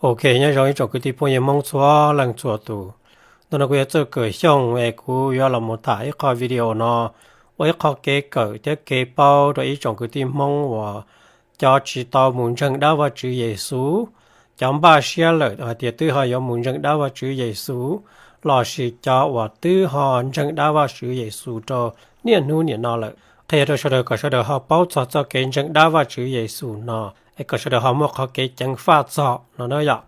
Ok, nyob zoo ib tsoom kwv tij phooj ywg Hmoob txhua leej txhua tus. Ntawm no kuv yog Txawj Kawm Xyooj es kuv yuav los mus tham ib qho video no ua ib qho kev kawm thiab kev paub rau ib tsoom kwv tij Hmoob uas cov tsis tau mus ntseeg dab Vajtswv Yexus, cov npaj siab lawm hais tias twb ho yuav mus ntseeg dab Vajtswv Yexus, lossis cov uas twb ho ntseeg dab Vajtswv Yexus rau niaj hnub niam no lawm. Qhia rau sawv daws kom sawv daws ho paub txog txoj kev ntseeg dab Vajtswv Yexus no, es kom sawv daws ho muaj qhov kev ceev faj txog no na yom.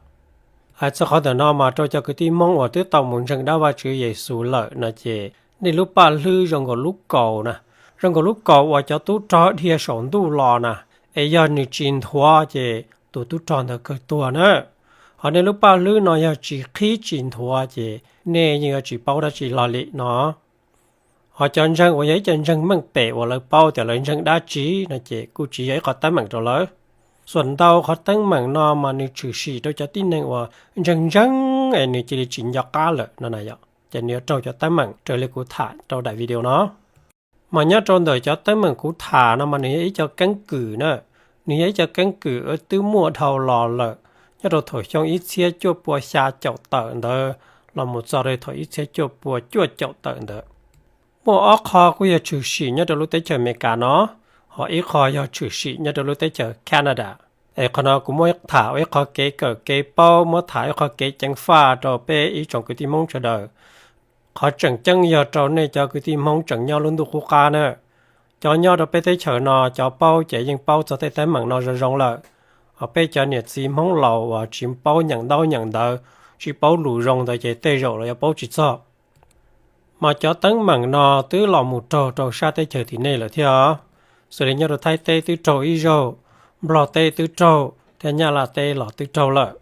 Hais txog qhov ntawm no mas rau cov kwv tij Hmoob uas twb tau mus ntseeg dab Vajtswv Yexus lawm no ces nej lub paj hlwb zoo nkaus lub kaus na, zoo nkaus lub kaus uas cov tub rog dhia saum ntuj los na, es yog nws tsis nthuav ces tus tub rog ntawd kawg tuag na. Ho nej lub paj hlwb no yog tsis qhib tsis nthuav ces nej yeej yuav tsis paub dab tsi los li no. Ho cov ntseeg uas yog ib co ntseeg meej pem uas lawv paub tias lawv ntseeg dab tsi no ces kuj tsis yog ib qhov teeb meem rau lawv. Xuam ntau qhov teeb meem no mas nws tshwm sim rau cov tib neeg uas ntseeg ntseeg es nws cia li tsis nco qab lawm no na yom, ces nws yuav raug cov teeb meem raws li kuv tham rau daim video no. Mas nyob rau ntawm cov teeb meem kuv tham no mas nws yog ib co keeb kwm na, nws yog ib co keeb kwm uas twb muaj dhau los lawm nyob rau thaum xyoo ib txhiab cuaj pua xya caum tawm ntawd los mus txog rau thaum ib txhiab cuaj pua cuaj caum tawm ntawd. Muaj ob qho kuj yog tshwm sim nyob rau lub teb chaws Amelikas no, ho ib qho yog tshwm sim nyob rau lub teb chaws Canada. Es qhov no kuv muab tham ua ib qho kev kawm kev paub, muab tham ib qho kev ceev faj rau peb ib tsoom kwv tij Hmoob sawv daws. Qhov tseem ceeb yog rau nej cov kwv tij Hmoob tseem nyob lub ntuj qub qab na. Cov nyob rau peb teb chaws no cov paub ces yeej paub txog tej teeb meem no zoo zoo lawm. Ho peb cov niam txiv Hmoob laus uas tsis paub nyeem ntaub nyeem ntawv, tsis paub lus zoo ntawd ces tej zaum los yuav paub tsis txog. Mas cov teeb meem no twb los mus raug rau sab teb chaws tim nej lawm thiab. Xws li nyob rau Thaib teb twb raug ib zaug, Nplog teb twb raug thiab Nyab Laj teb los twb raug lawm.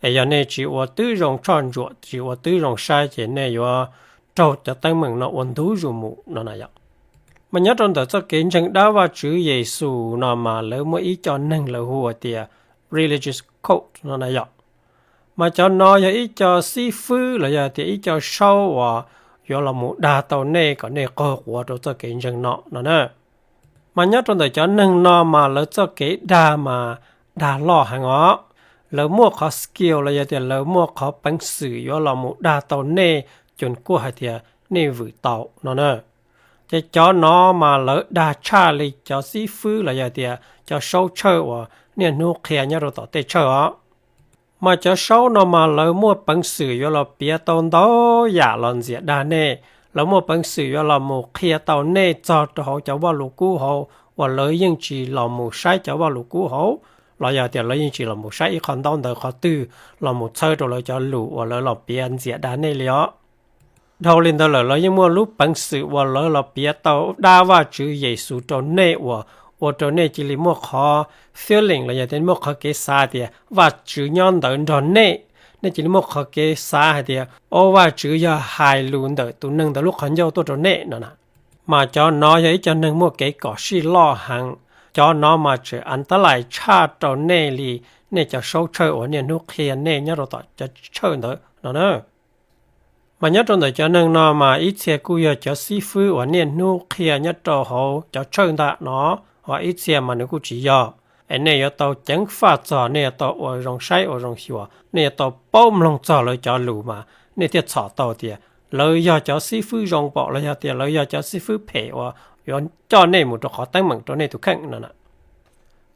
Es yog nej tsis ua twb zoo tshoj ntsuam, tsis ua twb zoo saib ces nej yuav raug cov teeb meem no ua ntub zus mus no na yom. Mas nyob rau ntawm txoj kev ntseeg dab Vajtswv Yexus no mas lawv muaj ib co neeg lawv hu tias religious cult no na yom. Mas cov no yog ib co xib fwb los yog tias ib co saub uas yuav los mus dag tau nej kom nej qaug quav rau txoj kev ntseeg no no na. Mas nyob rau ntawm cov neeg no mas lawv txoj kev dag mas dag loj heev os. Lawv muaj qhov skill los yog tias lawv muaj qhov peev xwm yuav los mus dag tau nej, cus kuj hais tias nej vwm tau no na. Ces cov no mas lawv dag tshaj li cov xib fwb los yog tias cov saub tshawj uas niaj hnub qhia nyob rau tom tej tshawj os. Mas cov saub no mas lawv muaj peev xwm yuav los piav tau ntau yam los ntxias dag nej. Lawv muaj peev xwm yuav los mus qhia tau nej txog rau hauv cov vaj lus kub hauv uas lawv yeej tsis los mus saib cov vaj lus kub hauv, los yog tias lawv yeej tsis los mus saib ib qho ntaub ntawv qhov twg los mus txhawb rau lawv cov lus uas lawv los piav ntxias dag nej li os. Dhau li ntawd lawm lawv yeej muaj lub peev xwm uas lawv los piav tau dab Vajtswv Yexus rau nej uas ua rau nej cia li muaj qhov feeling los yog tias muaj qhov kev xav tias Vajtswv nyob ntawd nrog nej. Nej cia li muaj qhov kev xav hais tias, o, Vajtswv yog hais lus ntawm tus neeg ntawd lub qhov ncauj tuaj rau nej no na. Mas cov no yog ib co neeg muaj kev kom sij loj heev. Cov no mas tseem antalais tshaj rau nej li nej cov saub tshawj uas niaj hnub qhia nej nyob rau tom cov tshawj ntawd no na. Mas nyob rau ntawm cov neeg no mas ib txhia kuj yog cov xib fwb uas niaj hnub qhia nyob rau hauv cov tshawj ntawd no, ho ib txhia mas nws kuj tsis yog. Es nej yuav tau ceev faj txog, nej yuav tau ua zoo saib ua zoo xyuas, nej yuav tau paub mloog txog lawv cov lus mas nej thiaj txhom tau tias lawv yog cov xib fwb zoo npaum los yog tias lawv yog cov xib fwb phem uas yuav coj nej mus rau qhov teeb meem rau nej tus kheej no na.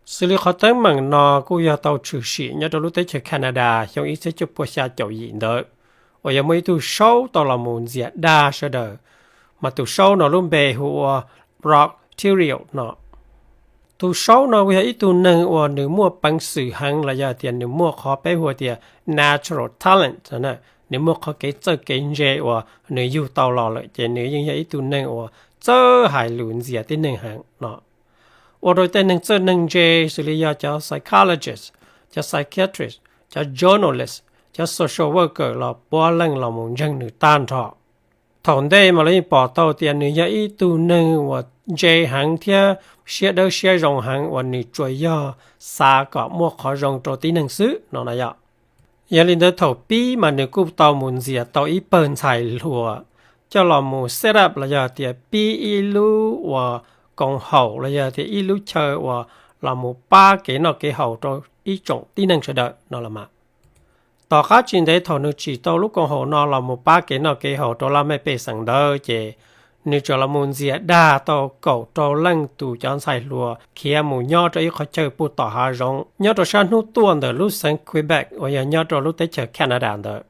Xws li qhov teeb meem no kuj yog tau tshwm sim nyob rau lub teb chaws Canada xyoo ib txhiab cuaj pua xya caum yim ntawd, uas yog muaj ib tug saub tau los mus ntxias dag sawv daws, mas tus saub no lub npe hu ua Brock Theriot no. Tus saub no kuj yog ib tug neeg uas nws muaj peev xwm heev los yog tias nws muaj qhov peb hu tias natural talent, nws muaj qhov kev txawj kev ntse uas nws yug tau los lawm ces nws yeej yog ib tug neeg uas txawj hais lus ntxias tib neeg heev no. Ua rau tej neeg txawj neeg ntse xws li yog cov psychologist, cov psychiatrist, cov journalist, cov social worker los puav leej los mus ntseeg nws tag nrho. Thaum ntej mas lawv yeej pom tau tias nws yog ib tug neeg uas ntse heev thiab siab dawb siab zoo heev uas nws tsuas yog xav kom muaj qhov zoo rau tib neeg xwb no na yom. Yog li ntawd thaum pib mas nws kuj tau mus ntxias tau ib pawg ntxhais hluas coj los mus set up los yog tias pib ib lub uas koom haum los yog tias ib lub chaw uas los mus pab kev noj kev haus rau ib tsoom tib neeg sawv daws no los mas. Tom qab tsis ntev thaum nws tsim tau lub koom haum no los mus pab kev noj kev haus rau laj mej pej xeem ntawd ces nws txawm los mus ntxias dag tau kaum rau leej tus cov ntxhais hluas khiav mus nyob rau ib qhov chaw puag tom hav zoov nyob rau sab hnub tuaj ntawm lub xeev Quebec uas yog nyob rau lub teb chaws Canada ntawd.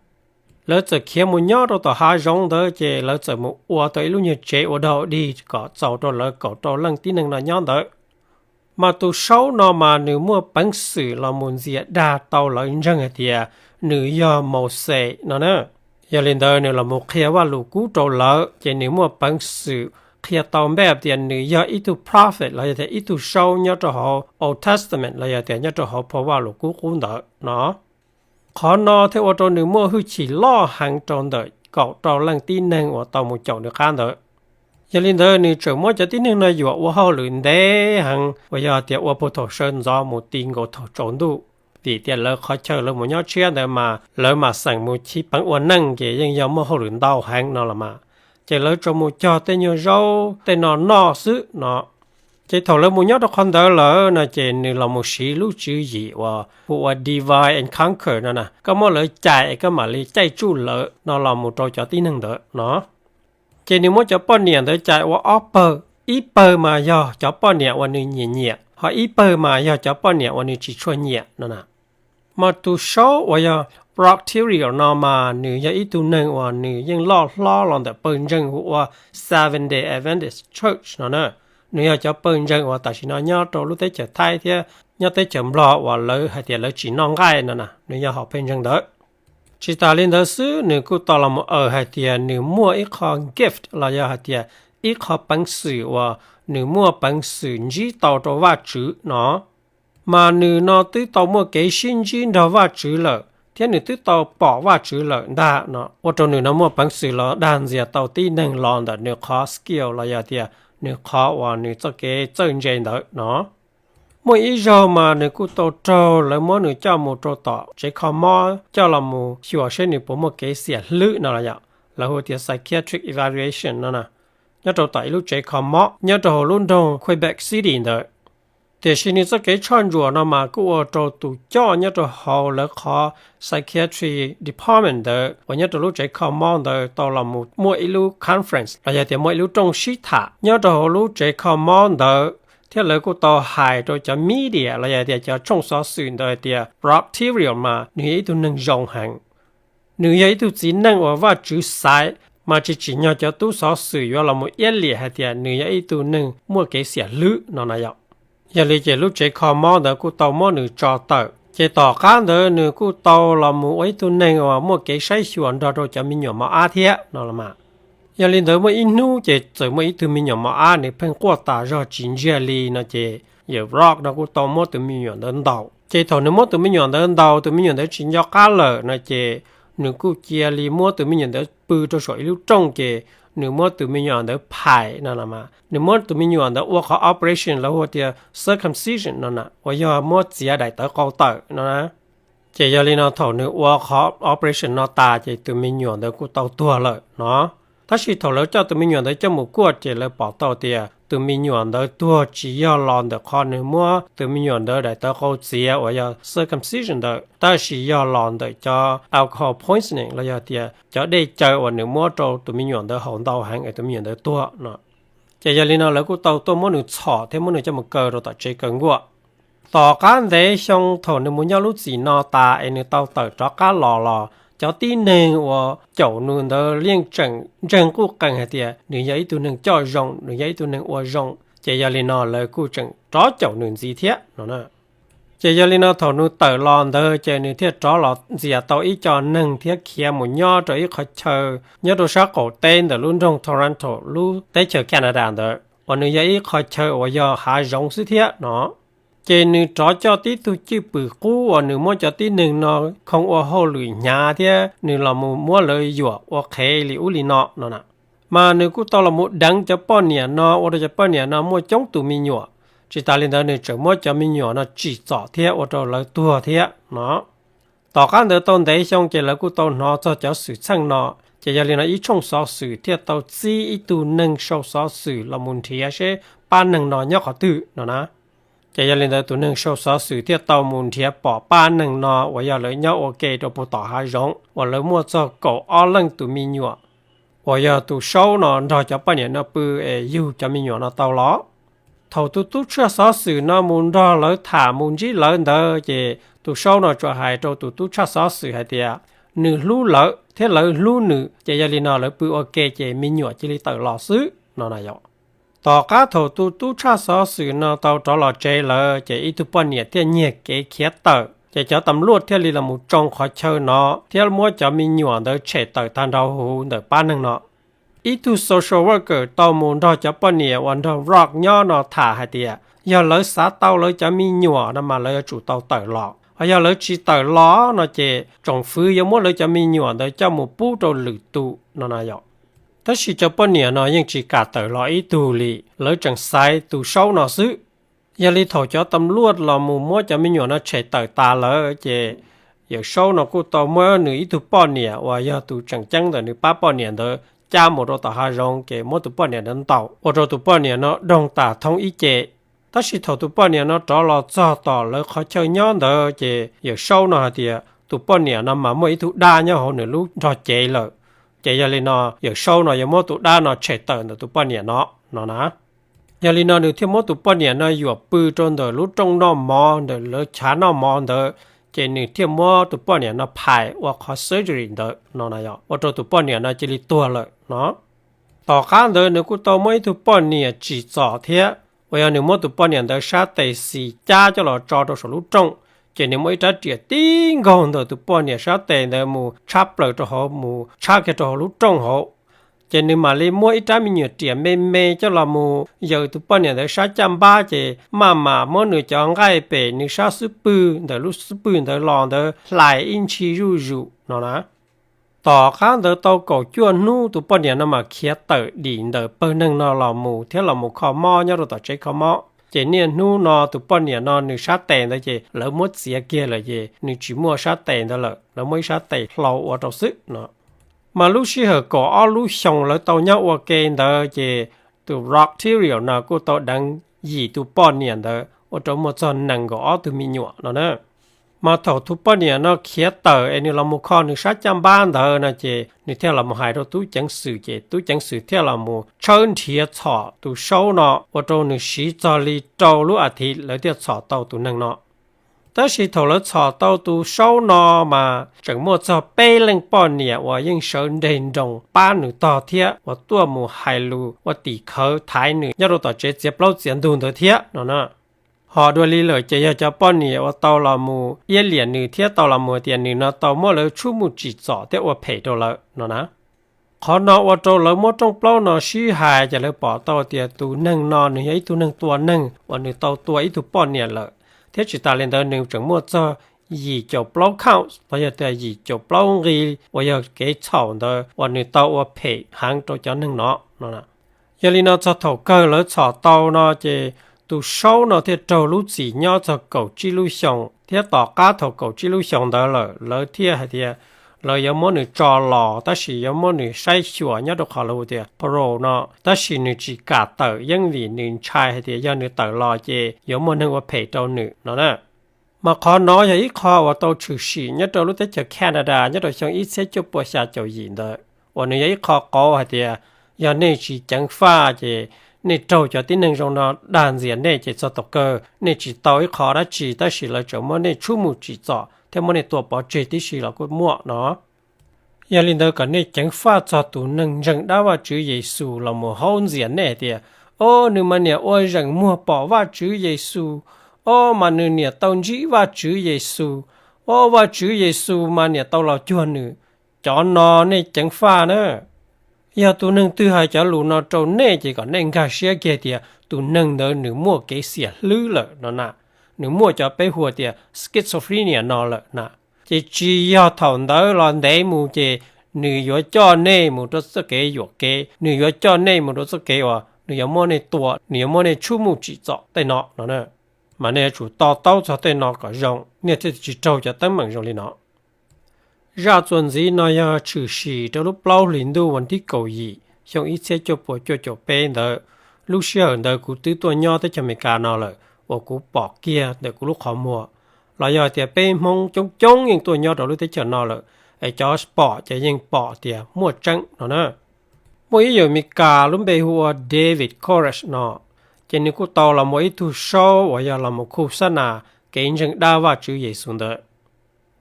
Lawv txawm khiav mus nyob rau tom hav zoov ntawd ces lawv txawm mus ua tau ib lub nyuag tsev ua dog dig kom txaus rau lawv kaum rau leej tib neeg no nyob ntawd. Mas tus Saub no mas nws muaj peev xwm los mus ntxias dag tau lawv ntseeg hais tias nws yog Mauxes no na. Yog li ntawd nws los mus qhia Vajluskub rau lawv ces nws muaj peev xwm qhia tau npe tias nws yog ib tug prophet los yog tias ib tug Saub nyob rau hauv Old Testament los yog tias nyob rau hauv phau Vajluskub qub ntawd no. Qhov no thiaj ua rau nws muaj hwj chim loj heev rau ntawm kaum rau leej tib neeg uas tau mus caum nws qab ntawd. Yog li ntawd nws txawm muab cov tib neeg no yuam ua hauj lwm ntev heev uas yog tias ua puag thaum sawv ntxov mus ti nkaus thaum tsaus ntuj, vim tias lawv qhov chaw lawv mus nyob tshiab ntawd mas lawv mam xeem mus chiv peev ua neej ces yeej yog muaj hauj lwm ntau heev no los mas. Ces lawv tsuas mus cog tej nyuag zaub tej no noj xwb no. Ces thaum lawv mus nyob rau qhov ntawd lawm no ces nws los mus siv lub tswv yim uas hu ua divide and conquer no na, koj muab lawv cais es koj mam li caij tsuj lawv no los mus rau cov tib neeg ntawd no. Ces nws muab cov poj niam ntawd cais ua ob pawg, ib pawg mas yog cov poj niam uas nws nyiam nyiam, ho ib pawg mas yog cov poj niam uas nws tsis tshua nyiam no na. Mas tus Saub uas yog Brock Theriot no mas nws yog ib tug neeg uas nws yeej loj hlob los ntawm pawg ntseeg hu ua Seventh Day Adventist Church no na. Nws yog cov pawg ntseeg uas tam sim no nyob rau lub teb chaws Thaib thiab nyob teb chaws Nplog uas lawv hais tias lawv tsis noj nqaij no na, nws yog hom pawg ntseeg ntawd. Tsis tas li ntawd xwb, nws kuj tau los mus aws hais tias nws muaj ib qho gift los yog hais tias ib qho peev xwm uas nws muaj peev xwm ntsib tau rau Vajtswv no. Mas nws no twb tau muaj kev sib ntsib nrog Vajtswv lawm thiab nws twb tau pom Vajtswv lawm ntag no, ua rau nws no muaj peev xwm los dag ntxias tau tib neeg los ntawm nws qhov skill los yog tias nws qhov uas nws txoj kev txawj ntse ntawd no. Muaj ib zaug mas nws kuj tau raug lawv muab nws coj mus rau tom tsev kho mob coj los mus xyuas seb nws puas muaj kev xiam hlwb no los yom, lawv hu tias psychiatric evaluation no na, nyob rau tom ib lub tsev kho mob nyob rau hauv lub nroog Quebec City ntawd. Tiam sis nws txoj kev tshoj ntsuam no mas kuj ua rau tus coj nyob rau hauv lawv qhov psychiatry department ntawd uas nyob rau lub tsev kho mob ntawd tau los mus muaj ib lub conference los yog tias muaj ib lub rooj sib tham nyob rau hauv lub tsev kho mob ntawd, thiab lawv kuj tau hais rau cov media los yog tias cov tshooj xov xwm ntawd hais tias Brock Theriot mas nws yog ib tug neeg zoo heev. Nws yog ib tug txiv neej uas Vajtswv xaiv, mas tsis tsim nyog cov tub xov xwm yuav los mus iab liam hais tias nws yog ib tug neeg muaj kev xiam hlwb no na yom. Yog li ces lub tsev kho mob ntawd kuj tau muab nws tso tawm, ces tom qab ntawd nws kuj tau los mus ua ib tug neeg uas muaj kev saib xyuas nrog rau cov me nyuam mos ab thiab no los mas. Yog li ntawd muaj ib hnub ces txawm muaj ib tug me nyuam mos ab nws pheej quaj tas zog tsis ntsiag li no ces yawm Brock no kuj tau muab tus me nyuam ntawd ntaus. Ces thaum nws muab tus me nyuam ntawd ntaus tus me nyuam ntawd tsis nco qab lawm no ces nws kuj cia li muab tus me nyuam ntawd pw rau saum ib lub rooj ces nws muab tus me nyuam ntawd phais no los mas, nws muab tus me nyuam ntawd ua qhov operation lawv hu tias circumcision no na, uas yog muab txiav daim tawv qau tawm no na. Ces yog li no thaum nws ua qhov operation no tas ces tus me nyuam ntawd kuj tau tuag lawm no. Tab sis thaum lawv coj tus me nyuam ntawd coj mus kuaj ces lawv pom tau tias tus me nyuam ntawd tuag tsis yog los ntawm qhov nws muab tus me nyuam ntawd daim tawv qau txiav uas yog circumcision ntawd, tab sis yog los ntawm cov alcohol poisoning los yog tias cov dej caw uas nws muab rau tus me nyuam ntawd haus ntau heev es tus me nyuam ntawd tuag no. Ces yog li no lawv kuj tau tuaj muab nws txhom thiab muab nws coj mus kaw rau tom tsev kaw nkuaj. Tom qab ntev xyoo thaum nws mus nyob lub txim no tas es nws tau tawm rov qab los los cov tib neeg uas caum nws ntawd yeej tseem ntseeg quj qees hais tias nws yog ib tug neeg coj zoo, nws yog ib tug neeg ua zoo, ces yog li no lawv kuj tseem rov caum nws ntxiv thiab no na. Ces yog li no thaum nws tawm los ntawd ces nws thiaj rov los ntxias tau ib co neeg thiab khiav mus nyob rau ib qhov chaw nyob rau sab qaum teb ntawm lub nroog Toronto lub teb chaws Canada ntawd uas nws yog ib qhov chaw uas yog hav zoov xwb thiab no. Ces nws rov coj tib tug cwj pwm qub uas nws muab cov tib neeg no khoo ua hauj lwm hnyav thiab nws los mus muab lawv yuam ua qhev li ub li no no na. Mas nws kuj tau los mus deev cov poj niam no ua rau cov poj niam no muaj coob tus me nyuam. Tsis tas li ntawd nws tseem muab cov me nyuam no tsim txom thiab ua rau lawv tuag thiab no. Tom qab ntawd tau ntev xyoo ces lawv kuj tau hnov txog cov xwm txheej no, ces yog li no ib tshooj xov xwm thiaj tau txib ib tug neeg sau xov xwm los mus nrhiav seb pab neeg no nyob qhov twg no na. Ces yog li ntawd tus neeg sau xov xwm thiaj tau mus nrhiav pom pab neeg no uas yog lawv nyob ua ke rau puag tom hav zoov uas lawv muaj txog kaum ob leej tus me nyuam, uas yog tus Saub no nrog cov poj niam no pw es yug cov me nyuam no tau los. Thaum tus tub tshaj xov xwm no mus nrog lawv tham mus ntsib lawv ntawd ces tus Saub no tsuas hais rau tus tub tshaj xov xwm hais tias nws hlub lawv thiab lawv hlub nws, ces yog li no lawv pw ua ke ces me nyuam cia li tawm los xwb no na yom. Tom qab thaum tus tub tshaj xov xwm no tau rov los tsev lawm ces ib tug poj niam thiaj nyiag kev khiav tawm, ces cov tam luaj thiaj li los mus tsoo qhov chaw no thiab muab cov me nyuam ntawd tshem tawm tag nrho huv ntawm pab neeg no. Ib tug social worker tau mus nrog cov poj niam uas nrog Rock nyob no tham hais tias yog lawv xav tau lawv cov me nyuam no mas lawv yuav tsum tau tawm los, ho yog lawv tsis tawm los no ces tsoom fwv yuav muab lawv cov me nyuam ntawd coj mus pub rau lwm tus no na yom. Tab sis cov poj niam no yeej tsis kam tawm los ib tug li, lawv tseem xaiv tus Saub no xwb. Yog li thaum cov tam luaj los mus muab cov me nyuam no tshem tawm tas lawm ces yawm Saub no kuj tau muab nws ib tug poj niam uas yog tus tseem ceeb ntawm nws pab poj niam ntawd cab mus rau tom hav zoov ces muab tus poj niam ntawd ntaus ua rau tus poj niam no doog tas thoob ib ce. Tab sis thaum tus poj niam no rov los txog tom lawv qhov chaw nyob ntawd ces yawm Saub no hais tias tus poj niam no mas muaj ib tug dab nyob hauv nws lub nrog cev lawm, ces yog li no yawm Saub no yuav muab tus dab no tshem tawm ntawm tus poj niam no no na. Yog li no nws thiaj muab tus poj niam no yuam pw rau ntawm lub rooj noj mov ntawm lawv chav noj mov ntawd, ces nws thiaj muab tus poj niam no phais ua qhov surgery ntawd no na yom, ua rau tus poj niam no cia li tuag lawm no. Tom qab ntawd nws kuj tau muab ib tug poj niam tsim txom thiab, uas yog nws muab tus poj niam ntawd sab tes xis cab coj los tso rau saum lub rooj, ces nws muab ib rab riam tib nkaug ntawm tus poj niam sab tes ntawd mus tshab plaws rau hauv, mus tshab kiag rau hauv lub rooj hauv. Ces nws mam li muab ib rab me nyuam riam me me coj los mus yaws tus poj niam ntawd sab caj npab, ces maj mam muab nws cov nqaij pem nws sab xub pwg ntawm lub xub pwg ntawd los ntawd hlais ib ntshis zuj zus no na. Tom qab ntawd tau kaum cuaj hnub tus poj niam no mam khiav tawm dim ntawm pawg neeg no los mus thiab los mus kho mob nyob rau tom tsev kho mob. Ces niaj hnub no tus poj niam no nws sab tes ntawd ces lawv muab txiav kiag lawm ces nws tsis muaj sab tes ntawd lawm, lawv muab ib sab tes hlau ua rau xwb no. Mas lub sij hawm kaum ob lub xyoo lawv tau nyob ua ke ntawd ces tus Rock Terrio no kuj tau deev yim tus poj niam ntawd ua rau muaj txog nees nkaum ob tug me nyuam no na. Mas thaum tus poj niam no khiav tawm es nws los mus kho nws sab caj npab ntawd no ces nws thiaj los mus hais rau tub ceev xwm ces tub ceev xwm thiaj los mus tshawb nrhiav txhom tus Saub no ua rau nws siv txog li rau lub as thiv lawv thiaj txhom tau tus neeg no. Tab sis thaum lawv txhom tau tus Saub no mas tseem muaj txog peb leej poj niam uas yeej sawv nreg nroos pab nws tog thiab uas tuaj mus hais lus ua tim khawv thaiv nws nyob rau tom tsev txiav plaub txiav ntug ntawd thiab no na. Ho dua li lawm ces yog cov poj niam uas tau los mus iab liam nws thiab tau los mus tias nws no tau muab lawv tshuab mus tsim txom thiab ua phem rau lawv no na. Qhov no ua rau lawv muab rooj plaub no sib hais ces lawv pom tau tias tus neeg no nws yog ib tug neeg tua neeg uas nws tau tua ib tug poj niam lawm, thiab tsis tas li ntawd nws tseem muaj txog yim caum plaub counts los yog tias yim caum plaub nqi uas yog kev txhaum ntawd uas nws tau ua phem heev rau cov neeg no no. Yog li no txog thaum kawg lawv txhom tau no ces tus Saub no thiaj raug lub txim nyob txog kaum tsib lub xyoos, thiab tom qab thaum kaum tsib lub xyoos ntawd lawm lawv thiaj hais tias lawv yuav muab nws tso los tab sis yuav muab nws saib xyuas nyob rau qhov lawv hu tias parole no, tab sis nws tsis kam tawm yeej vim nws ntshai hais tias yog nws tawm los ces yuav muaj neeg ua phem rau nws no na. Mas qhov no yog ib qho uas tau tshwm sim nyob rau lub teb chaws Canada nyob rau xyoo ib txhiab cuaj puas xya caum yim ntawd, uas nws yog ib qho qauv hais tias yog nej tsis ceev faj ces nej raug cov tib neeg zoo no dag ntxias nej ces txog thaum kawg nej tsis tau ib qho dab tsi tab sis lawv tseem muab nej tshuab mus tsim txom thiab muab nej tua pov tseg tib si los kuj muaj no. Yog li ntawd kom nej ceev faj txog tus neeg ntseeg dab Vajtswv Yexus los mus haub ntxias nej hais tias, o, nws mas niam ua zeem muag pom Vajtswv Yexus, o, mas nws niam tau ntsib Vajtswv Yexus, o, Vajtswv Yexus mas niam tau los cuag nws. Cov no nej ceev faj na. Yog tus neeg twg hais cov lus no rau nej ces kom nej nkag siab kiag tias tus neeg ntawd nws muaj kev xiam hlwb lawm no na, nws muaj cov peb hu tias schizophrenia no lawm na. Ces tsis yog thaum ntawd los ntev mus ces nws yuav coj nej mus rau txoj kev yuam kev, nws yuav coj nej mus rau txoj kev uas nws yuav muab nej tua, nws yuav muab nej tshuab mus tsim txom tej no no. Mas nej yuav tsum to taub txog tej no kom zoo nej thiaj tsis raug cov teeb meem zoo li no. Zaj txuas ntxiv no yog tshwm sim rau lub plaub hlis ntuj vas thib kaum yim xyoo ib txhiab cuaj puas cuaj caum peb ntawd. Lub sij hawm ntawd kuv twb tuaj nyob teb chaws Amelikas no lawm, uas kuv pom kiag ntawm kuv lub qhov muag, los yog tias peb Hmoob coob coob yeej tuaj nyob rau lub teb chaws no lawm, es cov pom ces yeej pom tias muaj tseeb no na. Muaj ib yawg Meskas lub npe hu ua David Koresh no, ces nws kuj tau los mus ib tug saub uas yog los mus khu xab nas kev ntseeg dab Vajtswv Yexus ntawd.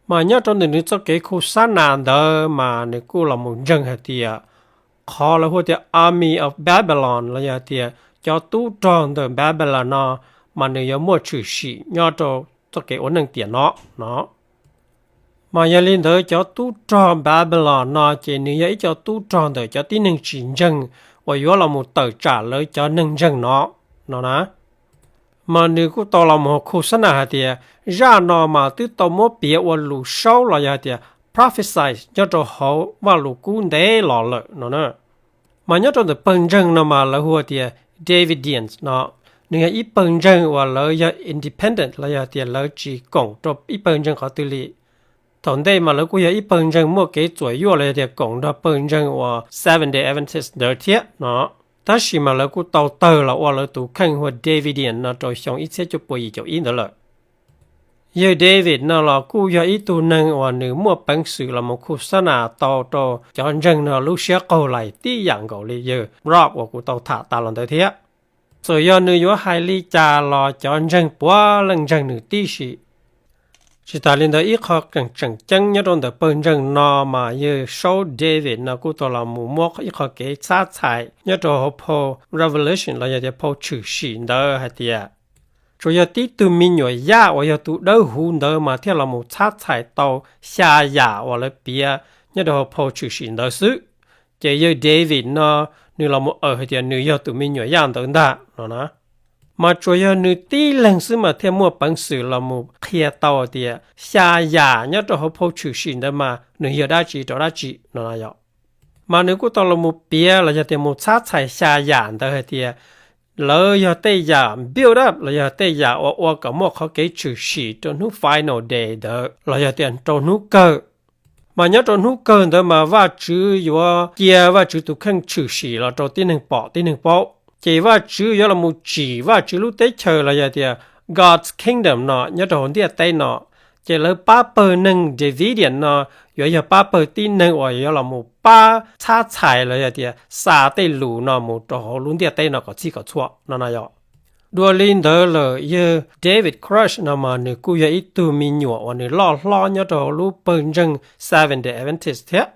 Mas nyob rau ntawm nws txoj kev khu xab nas ntawd mas nws kuj los mus ntseeg hais tias qhov lawv hu tias Army of Babylon los yog tias cov tub rog ntawm Babylon no, mas nws yuav muaj tshwm sim nyob rau txoj kev ua neej tiam no no. Mas yog li ntawd cov tub rog Babylon no ces nws yog ib co tub rog ntawm cov tib neeg tsis ntseeg uas yuav los mus tawm tsam lawv cov neeg ntseeg no no na. Mas nws kuj tau los mus khu xab nas hais tias zaj no mas twb tau muab piav ua lus saub los yog tias prophesy nyob rau hauv Vajluskub ntev los lawm no na. Mas nyob rau ntawm pawg ntseeg no mas lawv hu tias Davidians no, nws yog ib pawg ntseeg uas lawv yog independent los yog tias lawv tsis koom rau ib pawg ntseeg qhov twg li. Thaum ntej mas lawv kuj yog ib pawg ntseeg muaj kev txuam yuaj los yog tias koom nrog pawg ntseeg uas Seventh Day Adventist ntawd thiab no, tab sis mas lawv kuj tau tawg los ua lawv tus kheej hu ua Davidian no rau xyoo ib txhiab cuaj pua yim caum ib ntawd lawm. Yawg David no los kuj yog ib tug neeg uas nws muaj peev xwm los mus khu xab nas tau rau cov ntseeg no lub siab qaug lais tib yam nkaus li yawg Rob uas kuv tau tham tas los ntawd thiab. Txawm yog nws yuav hais li cas los cov ntseeg puav leej ntseeg nws tib si. Tsis tas li ntawd ib qho keem tseem ceeb nyob rau ntawm pawg ntseeg no mas yawg saub David no kuj tau los mus muab ib qho kev txhab txhais nyob rau hauv phau Revelation los yog tias phau tshwm sim ntawd hais tias tsuas yog tib tug me nyuam yaj uas yog tus dawb huv ntawd mas thiaj los mus txhab txhais tau xya yam uas lawv piav nyob rau hauv phau tshwm sim ntawd xwb. Ces yawg David no nws los mus aws hais tias nws yog tus me nyuam yaj ntawd ntag no na. Mas tsuas yog nws tib leeg xwb mas thiaj muaj peev xwm los mus qhia tau tias xya yam nyob rau hauv phau tshwm sim ntawd mas nws yog dab tsi rau dab tsi no na yom. Mas nws kuj tau los mus piav los yog tias mus txhab txhais xya yam ntawd hais tias lawv yog tej yam build up los yog tej yam uas ua kom muaj qhov kev tshwm sim rau hnub final day ntawd los yog tias rau hnub kawg. Mas nyob rau hnub kawg ntawd mas Vajtswv yuav cia Vajtswv tus kheej tshwm sim los rau tib neeg pom tib neeg paub. Ces Vajtswv yuav los mus tsim Vajtswv lub teb chaws los yog tias God's kingdom no nyob rau hauv ntiaj teb no. Ces lawv pab pawg neeg Davidian no yuav yog pab pawg tib neeg uas yuav los mus pab txhab txhais los yog tias xa tej lus no mus rau hauv lub ntiaj teb no kom txhij kom txhua no na yom. Dua li ntawd lawm yawg David Koresh no mas nws kuj yog ib tug me nyuam uas nws loj hlob nyob rau hauv lub pawg ntseeg Seventh Day Adventist thiab.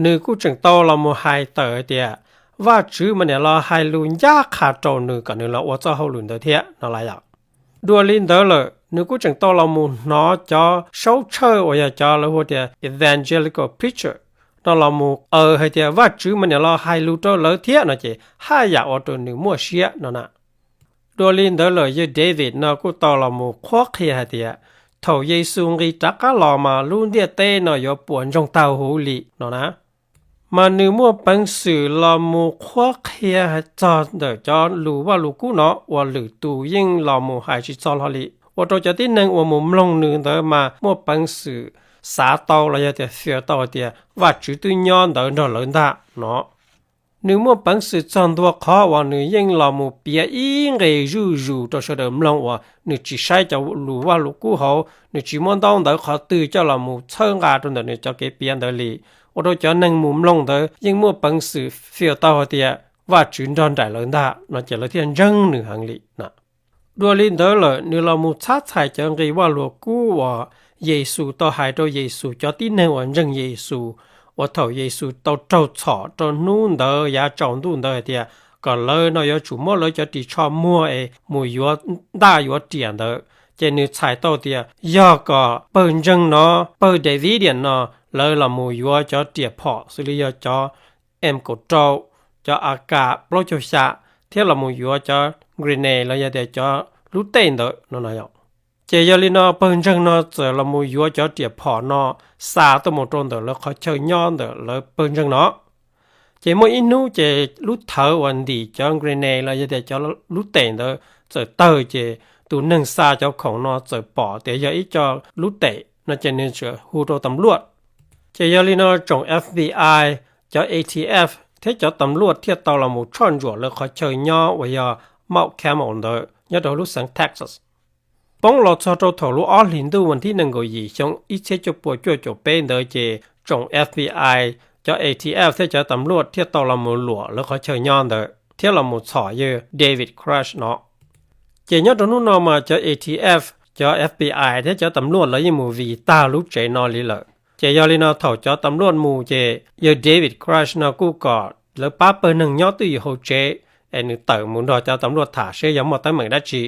Nws kuj tseem tau los mus hais tawm hais tias Vajtswv mas niam los hais lus ncaj qha rau nws kom nws los ua txoj hauj lwm ntawd thiab no lawm yom. Dua li ntawd lawm nws kuj tseem tau los mus hnov cov saub tshawj uas yog cov lawv hu tias evangelical preacher no los mus aws hais tias Vajtswv mas niam los hais lus rau lawv thiab no ces haj yam ua rau nws muaj siab no na. Dua li ntawd lawm yawg David no kuj tau los mus qhuab qhia hais tias thaum Yexus nqis rov qab los mas lub ntiaj teb no yuav puas ntsoog tag huv li no na. Mas nws muaj peev xwm los mus qhuab qhia txog ntawm cov lus Vajluskub no uas lwm tus yeej los mus hais tsis txog hlo li, ua rau cov tib neeg uas mus mloog nws ntawd mas muaj peev xwm xav tau los yog tias feel tau hais tias Vajtswv twb nyob ntawd nrog lawv ntag no. Nws muaj peev xwm txog ntua qhov uas nws yeej los mus piav ib nqe zuj zus rau sawv daws mloog uas nws tsis saib cov lus Vajluskub hauv, nws tsis muab ntaub ntawv qhov twg coj los mus txhawb nqa rau ntawm nws cov kev piav ntawd li, ua rau cov neeg mus mloog ntawd yeej muaj peev xwm feel tau hais tias Vajtswv nrog nraim lawv ntag no ces lawv thiaj ntseeg nws heev li na. Dua li ntawd lawm nws los mus txhab txhais cov nqi Vajluskub uas Yexus tau hais rau Yexus cov tib neeg uas ntseeg Yexus, uas thaum Yexus tau raug txhom rau hnub ntawd yav tsaus ntuj ntawd hais tias kom lawv no yuav tsum muab lawv cov ris tsho muag es mus yuav ntaj yuav riam ntawd, ces nws txhais tau tias yog kom pawg ntseeg no, pawg Davidian no, lawv los mus yuav cov riam phom xws li yog cov M kaum rau, cov A K plaub caug xya, thiab los mus yuav cov grenade los yog tias cov lub tej ntawd no no yom. Ces yog li no pawg ntseeg no txawm los mus yuav cov riam phom no xa tuaj mus rau ntawm lawv qhov chaw nyob ntawm lawv pawg ntseeg no. Ces muaj ib hnub ces lub thawv uas ntim cov grenade los yog tias cov lub tej ntawd txawm tawg ces tus neeg xa cov khoom no txawm pom tias yog ib co lub tej no ces nws txawm hu rau tam luaj. Ces yog li no tsoom F B I, cov A T F thiab cov tam luaj thiaj tau los mus tshoj ntsuam lawv qhov chaw nyob uas yog Mount Carmel ntawd nyob rau lub xeev Texas. Poob los txog rau thaum lub ob hlis ntuj vas thib nees nkaum yim xyoo ib txhiab cuaj pua cuaj caum peb ntawd ces tsoom F B I, cov A T F thiab cov tam luaj thiaj tau los mus luam lawv qhov chaw nyob ntawd thiab los mus txhom yawg David Koresh no. Ces nyob rau hnub no mas cov A T F, cov F B I thiab cov tam luaj lawv yeej mus vij tag lub tsev no li lawm. Ces yog li no thaum cov tam luaj mus ces yawg David Koresh no kuj kom lawv pab pawg neeg nyob twj ywm hauv tsev es nws tawm mus nrog cov tam luaj tham seb yog muaj teeb meem dab tsi.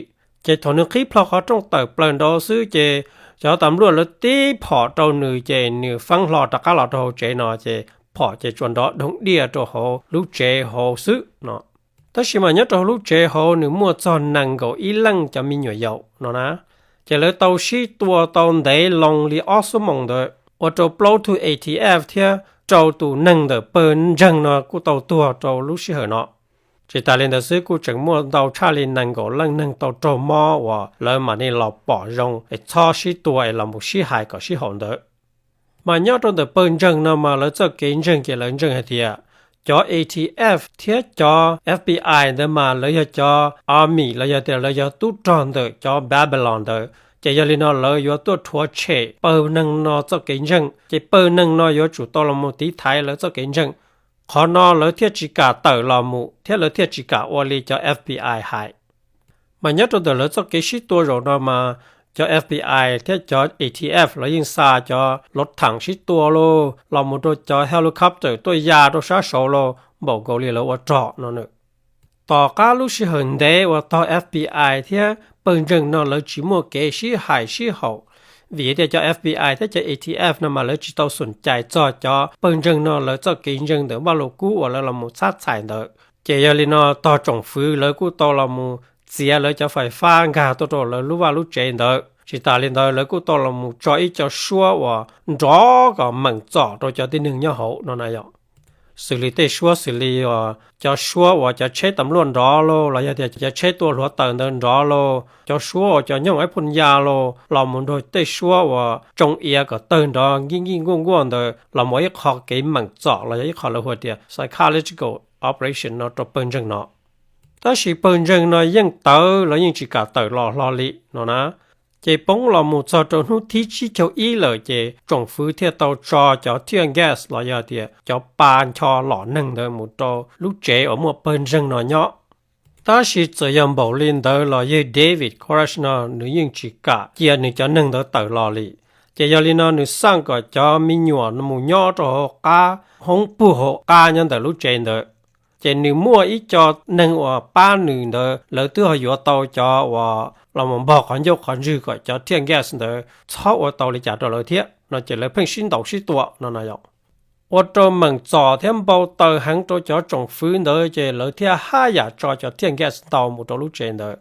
Ces thaum nws qhib plho qhov rooj tawm plaws nraud xwb ces cov tam luaj lawv tib phom rau nws ces nws feeb hlo rov qab los rau hauv tsev no ces phom ces tsuas nrov dhoov diaj rau hauv lub tsev hauv xwb no. Tab sis mas nyob rau hauv lub tsev hauv nws muaj txog nees nkaum ib leej cov me nyuam yaus no na. Ces lawv tau sib tua tau ntev loo li ob xuab moos ntawd ua rau plaub tug A T F thiab rau tus neeg ntawm pawg ntseeg no kuj tau tuag rau lub sij hawm no. Tsis tas li ntawd xwb kuj tseem muaj ntau tshaj li nees nkaum leej neeg tau raug mob uas lawv mam li los pom zoo es txhob sib tua es los mus sib hais kom sib haum ntawd. Mas nyob rau ntawm pawg ntseeg no mas lawv txoj kev ntseeg ces lawv ntseeg hais tias cov A T F thiab cov F B I ntawd mas lawv yog cov army los yog tias lawv yog tub rog ntawm cov Babylon ntawd. Ces yog li no lawv yuav tuaj rhuav tshem pawg neeg no txoj kev ntseeg, ces pawg neeg no yuav tsum tau los mus tiv thaiv lawv txoj kev ntseeg. Qhov no lawv thiaj tsis kam tawm los mus thiab lawv thiaj tsis kam ua li cov F B I hais. Mas nyob rau ntawm lawv txoj kev sib tua zaum no mas cov F B I thiab cov A T F lawv yeej xa cov lov thaam sib tua lauj, los mus rau cov helicopter tuaj ya rau sab saud lauj, npaum nkaus li lawv ua rog no na. Tom qab lub sij hawm ntev uas tog F B I thiab pawg ntseeg no lawv tsis muaj kev sib hais sib haum, vim tias cov F B I thiab cov A T F no mas lawv tsis tau xoom cais txog cov pawg ntseeg no lawv txoj kev ntseeg ntawm Vaj Lus Kub uas lawv los mus txhab txhais ntawd. Ces yog li no tog tsoom fwv lawv kuj tau los mus txiav lawv cov fais fab nkag tuaj rau lawv lub vaj lub tsev ntawd. Tsis tas li ntawd lawv kuj tau los mus tso ib co suab uas nrov kom meem txom rau cov tib neeg nyob hauv no na yom. Xws li tej suab xws li cov suab uas cov tsheb tam luaj nrov lauj, los yog tias cov tsheb tua hluav taws ntawd nrov lauj, cov suab uas cov nyooj ib phooj ya lauj, los mus nrog tej suab uas tsoo iav kom tawg nrov nkij nkij nkuaj nkuaj ntawd los mus ib qho kev meem txom los yog ib qho lawv hu tias psychological operation no rau pawg ntseeg no. Tab sis pawg ntseeg no yeej tawv, lawv yeej tsis kam tawm los hlo li no na. Ces poob los mus txog rau hnub thib tsib caug ib lawm ces tsoom fwv thiaj tau tso cov tear gas los yog tias cov pa ncho lom neeg ntawd mus rau lub tsev uas muaj pawg ntseeg no nyob. Tab sis txawm yog npaum li ntawd los yawg David Koresh no nws yeej tsis kam cia nws cov neeg ntawd tawm los li. Ces yog li no nws xaj kom cov me nyuam mus nyob rau hauv qab hoob puag hauv qab nyob ntawm lub tsev ntawd. Ces nws muaj ib co neeg uas pab nws ntawd lawv twb ho yuav tau cov uas los mus npog qhov ncauj qhov ntswg kom cov tear gas ntawd txhob ua tau li cas rau lawv thiab no ces lawv pheej sib ntaus sib tua no no yom. Ua rau meem txom thiab npau taws heev rau cov tsoom fwv ntawd ces lawv thiaj haj yam tso cov tear gas ntau mus rau lub tsev ntawd.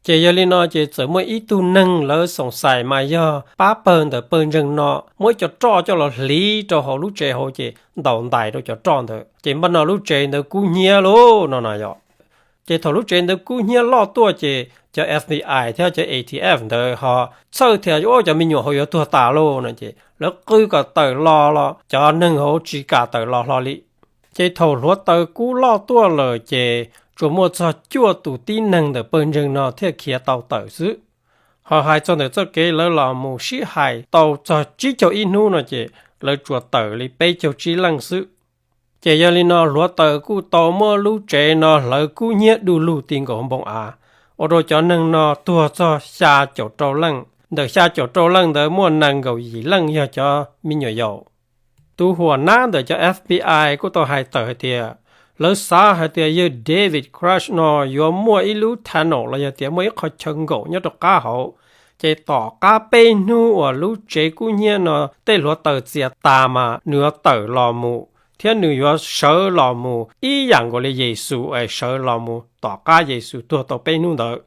Ces yog li no ces txawm muaj ib tug neeg lawv xoom xais mas yog pab pawg ntawm pawg ntseeg no muab ib co roj coj los hliv rau hauv lub tsev hauv ces ntaus ntais rau cov roj ntawd ces npaj no lub tsev ntawd kub hnyiab lauj no no yom. Ces thaum lub tsev ntawd kub hnyiab loj tuaj ces cov F B I thiab cov A T F ntawd ho txhawj thiab, cov me nyuam hauv yuav tuag tas lauj no ces lawv qw kom tawm los los cov neeg hauv tsis kam tawm los hlo li. Ces thaum hluav taws kub loj tuaj lawm ces tsuas muaj txog cuaj tus tib neeg ntawm pawg ntseeg no thiaj khiav tau tawm xwb. Ho hais txog ntawm txoj kev lawv los mus sib hais tau txog tsib caug ib hnub no ces lawv tsuas tawm li peb caug tsib leej xwb. Ces yog li no hluav taws kuj tau muab lub tsev no hlawv kub hnyiab du lug ti nkaus npoo av, ua rau cov neeg no tuag txog xya caum rau leej. Ntawm xya caum rau leej ntawd muaj nees nkaum yim leej yog cov me nyuam yaus. Tus huam nab ntawm cov F B I kuj tau hais tawm hais tias lawv xav hais tias yawg David Koresh no yuav muaj ib lub tunnel los yog tias muaj ib qho chaw nkaum nyob rau qab hauv. Ces tom qab peb hnub uas lub tsev kub hnyiab no tej hluav taws txias tas mas nws yuav tawm los mus thiab nws yuav sawv los mus ib yam nkaus li Yexus es sawv los mus tom qab Yexus tuag tau peb hnub ntawd.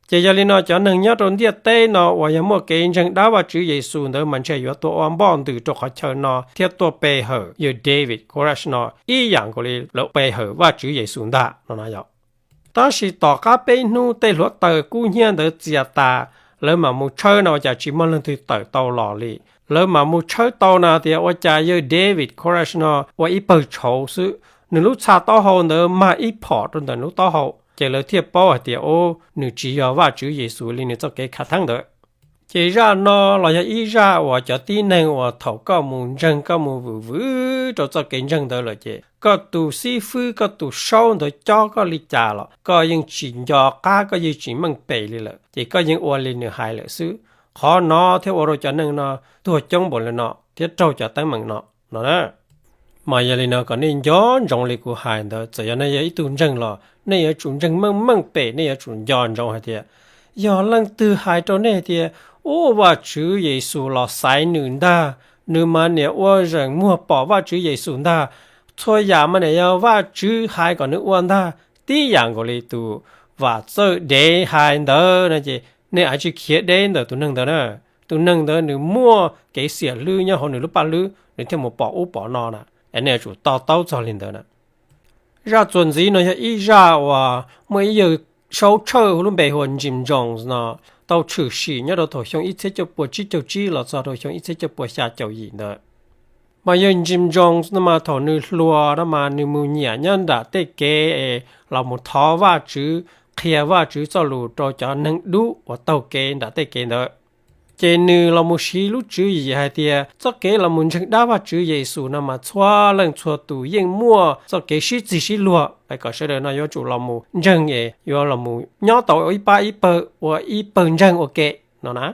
Ces yog li no cov neeg nyob rau ntiaj teb no uas yog muaj kev ntseeg dab Vajtswv Yexus ntawd mas ntshe yuav tuaj ua npoj ntws rau qhov chaw no thiab tuaj pe hawm yawg David Koresh no ib yam nkaus li lawv pe hawm Vajtswv Yexus ntag no no yom. Tab sis tom qab peb hnub tej hluav taws kub hnyiab ntawd txias tas, lawv mam mus tshawb no ua cas tsis muaj leej twg tawm tau los li. Lawv mam mus tshawb tau na tias ua cas yawg David Koresh no ua ib pawg tshauv xwb, nws lub txha taub hau ntawd mag ib phom rau ntawm lub taub hau. ces lawv thiaj paub hais tias, ub, nws tsis yog Vajtswv Yexus li nws txoj kev khav theeb ntawd. Ces zaj no los yog ib zaj uas cov tib neeg uas thaum koj mus ntseeg koj mus vwm vwm rau txoj kev ntseeg ntawd lawm ces koj tus xib fwb koj tus saub ntawd cob koj li cas los koj yeej tsis nco qab koj yeej tsis meej pem li lawm ces koj yeej ua li nws hais lawm xwb. Qhov no thiaj ua rau cov neeg no tuag coob npaum li no thiab raug cov teeb meem no no na. Mas yog li no kom nej nco ntsoov li kuv hais ntawd, txawm yog nej yog ib tug ntseeg los nej yuav tsum ntseeg meej meej pem, nej yuav tsum nco ntsoov hais tias yog leej twg hais rau nej tias, ub, Vajtswv Yexus los xaiv nws ntag, nws mas niam ua zeem muag pom Vajtswv Yexus ntag, txhua yam mas niam yog Vajtswv hais kom nws ua ntag, tib yam nkaus li tus Vam Txawj Dev hais ntawd no ces nej tsis khiav deb ntawm tus neeg ntawd na. Tus neeg ntawd nws muaj kev xiam hlwb nyob hauv nws lub paj hlwb nws thiaj mus pom ub pom no na, es nej yuav tsum to taub txog li ntawd na. Zaj txuas ntxiv no yog ib zaj uas muaj ib yawg saub tshawj hu lub npe hu ua Jim Jones no tau tshwm sim nyob rau thaum xyoo ib txhiab cuaj puas tsib caug tsib los txog rau xyoo ib txhiab cuaj puas xya caum yim ntawd. Mas yawg Jim Jones no mas thaum nws hluas no mas nws mus nyiam nyob nram tej kev es los mus thov Vajtswv, qhia Vajtswv txoj lus rau cov neeg dub uas taug kev nram tej kev ntawd. Ces nws los mus siv lub tswv yim hais tias txoj kev los mus ntseeg dab Vajtswv Yexus no mas txhua leej txhua tus yeej muaj txoj kev sib txig sib luag, es kom sawv daws no yuav tsum los mus ntseeg es yuav los mus nyob tau ib pab ib pawg ua ib pawg ntseeg ua ke no na.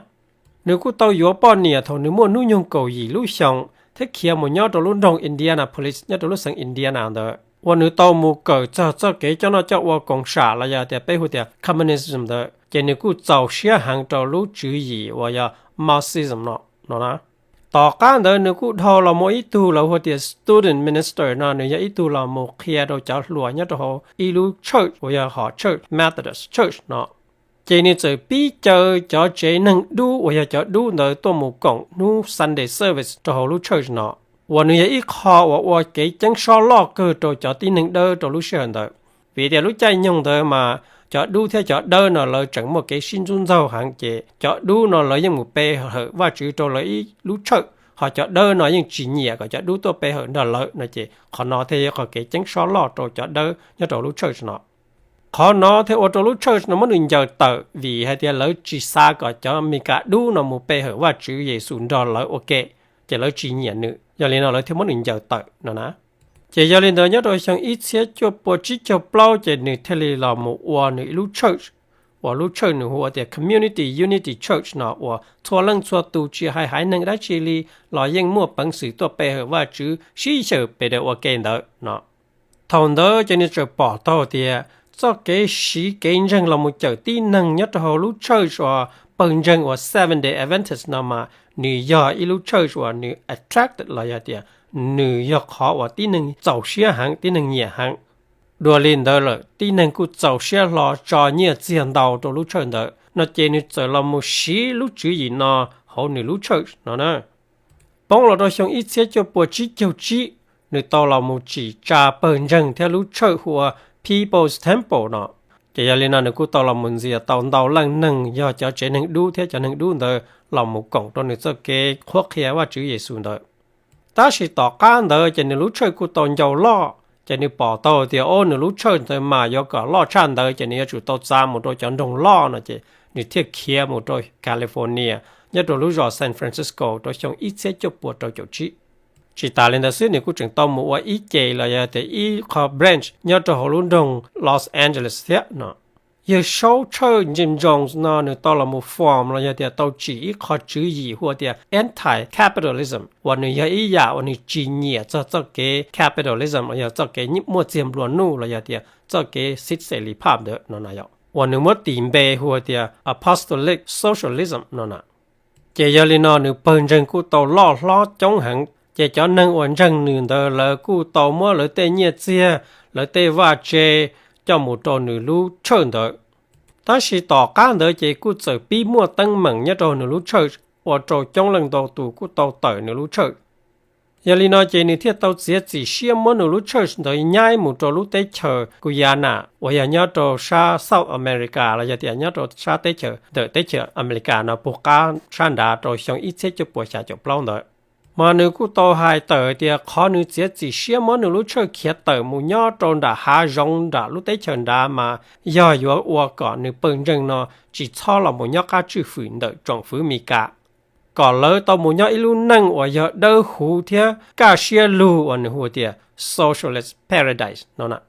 Nws kuj tau yuav poj niam thaum nws muaj hnub nyoog kaum yim lub xyoos thiab khiav mus nyob rau lub nroog Indianapolis nyob rau lub xeev Indiana ntawd uas nws tau mus kawm txog txoj kev coj noj coj ua koom sam los yog tias peb hu tias communism ntawd, ces nws kuj txaus siab heev rau lub tswv yim uas yog Marxism no no na. Tom qab ntawd nws kuj dhau los mus ib tug lawv hu tias student minister no, nws yog ib tug los mus qhia rau cov hluas nyob rau hauv ib lub church uas yog hom church Methodist Church no. Ces nws txawm pib caw cov tsev neeg dub uas yog cov dub ntawd tuaj mus koom hnub Sunday service rau hauv lub church no, uas nws yog ib qho uas ua kev ceeb sob loj kawg rau cov tib neeg dawb rau lub sij hawm ntawd. Vim tias lub caij nyoog ntawd mas cov dub thiab cov dawb no lawv tseem muaj kev sib ntxub ntxaug heev, ces cov dub no lawv yeej mus pe hawm Vajtswv rau lawv ib lub church, ho cov dawb no yeej tsis nyiam kom cov dub tuaj pe hawm nrog lawv no, ces qhov no thiaj yog qhov kev ceeb sob loj rau cov dawb nyob rau lub church no. Qhov no thiaj ua rau lub church no muab nws ncaws tawm vim hais tias lawv tsis xav kom cov Amelikas dub no mus pe hawm Vajtswv Yexus nrog lawv ua ke, ces lawv tsis nyiam nws, yog li no lawv thiaj muab nws ncaws tawm no na. Ces yog li ntawd nyob rau xyoo ib txhiab cuaj puas tsib caug plaub ces nws thiaj li los mus ua nws ib lub church, uas lub church nws hu ua tias Community Unity Church no, uas txhua leej txhua tus tsis hais haiv neeg dab tsi li los yeej muaj peev xwm tuaj pe hawm Vajtswv sib xyaw pes daws ua ke ntawd no. Thaum ntawd ces nws txawm pom tau tias txoj kev siv kev ntseeg los mus cawm tib neeg nyob rau hauv lub church uas pawg ntseeg uas Seventh Day Adventist no mas nws yog ib lub church uas nws attracted los yog tias nws yog qhov uas tib neeg txaus siab heev, tib neeg nyiam heev. Dua li ntawd lawm tib neeg kuj txaus siab hlo tso nyiaj txiag ntau rau lub church ntawd no, ces nws txawm los mus siv lub tswv yim no hauv nws lub church no na. Poob los rau xyoo ib txhiab cuaj puas tsib caug tsib, nws tau los mus tsim tsa pawg ntseeg thiab lub church hu ua People's Temple no. Ces yog li no nws kuj tau los mus ntxias tau ntau leej neeg yog cov tsev neeg dub thiab cov neeg dub ntawd los mus koom rau nws txoj kev qhuab qhia Vajtswv Yexus ntawd. Tab sis tom qab ntawd ces nws lub church kuj tau ncau loj, ces nws pom tau tias o nws lub church ntawd mas yuav kom loj tshaj ntawd ces nws yuav tsum tau txav mus rau cov nroog loj no, ces nws thiaj khiav mus rau California nyob rau lub zos San Francisco rau xyoo ib txhiab cuaj puas rau caum tsib. Tsis tas li ntawd xwb nws kuj tseem tau mus ua ib ce los yog tias ib qho branch nyob rau hauv lub nroog Los Angeles thiab no. Yawg saub tshawj Jim Jones no nws tau los mus form los yog tias tau tsim ib qho tswv yim hu ua tias anti-capitalism, uas nws yog ib yam uas nws tsis nyiam txog txoj kev capitalism los yog txoj kev muaj txiag nplua nuj los yog tias txoj kev xib xes li phaj ntawd no na yom, uas nws muab tis npe hu ua tias apostolic socialism no na. Ces yog li no nws pawg ntseeg kuj tau loj hlob coob heev, ces cov neeg uas ntseeg nws ntawd lawv kuj tau muab lawv tej nyiaj txiag, lawv tej vaj tse coj mus rau nws lub church ntawd. Tab sis tom qab ntawd ces kuj txawm pib muaj teeb meem nyob rau nws lub church ua rau coob leej ntau tus kuj tau tawm nws lub church. Yog li no ces nws thiaj tau txiav txim siab muab nws lub church ntawd nyaib mus rau lub teb chaws Guyana uas yog nyob rau sab South America los yog tias nyob rau sab teb chaws ntawm teb chaws Amelikas no puag qab sab nrad rau xyoo ib txhiab cuaj puas xya caum plaub ntawd. Mas nws kuj tau hais tawm tias qhov nws txiav txim siab muab nws lub tshawj khiav tawm mus nyob rau nram hav zoov nram lub teb chaws nrad mas yog yuav ua kom nws pawg ntseeg no tsis txhob los mus nyob qab tswj fwm ntawm tsoom fwv Mes Kas, kom lawv tau mus nyob ib lub neej uas yog dawb huv thiab kaj siab lug uas nws hu tias socialist paradise no na.